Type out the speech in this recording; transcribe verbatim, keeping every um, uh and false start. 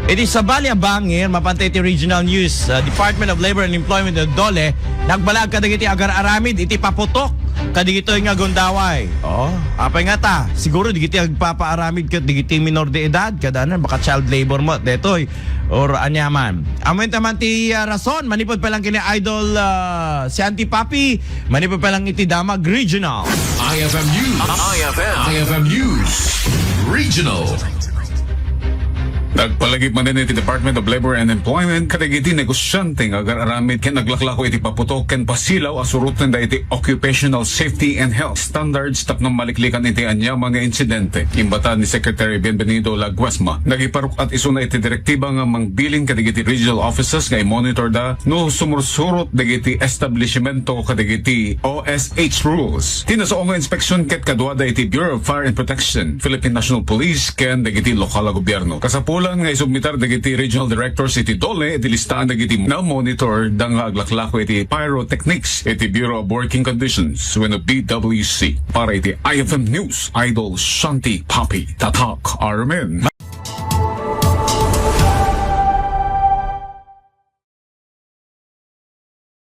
Iti sabali a bangir, mapanta iti Regional News, uh, Department of Labor and Employment o DOLE, nagbalag kadagiti agar-aramid iti paputok kadigitoy nga gundaway. Oh, apay nga ta, siguro digiti agpapaaramid ket digiti minor de edad, kada ano, baka child labor mo, detoy, or anyaman. Amoy taman ti uh, rason, manipod pa lang kini Idol uh, Santi Papi, manipod pa lang iti Damag Regional. I F M News. I F M. I F M News. Regional. Nagpalagip manen iti Department of Labor and Employment kadagiti negosyante nga agar-aramid ken aglaklako iti paputok ken pasilaw a surotenda iti occupational safety and health standards tapno maliklikan iti aniaman nga insidente. Imbatan ni Secretary Bienvenido Laguesma, nagiparuk-at isuna iti direktiba nga mangbilin kadagiti regional offices nga i-monitor da no sumursurot dagiti establishmento kadagiti O S H rules. Ti nasao nga inspeksiyon ket kaduada iti Bureau of Fire and Protection, Philippine National Police, ken dagiti lokal a gobyerno. Kasapulan nga isubmitar dagiti regional directors iti DOLE iti listaan dagiti na-monitor da nga aglaklako iti pyrotechnics iti Bureau of Working Conditions wenno B W C. Para iti I F M News, Idol Shanti Papi, Tatak Armen.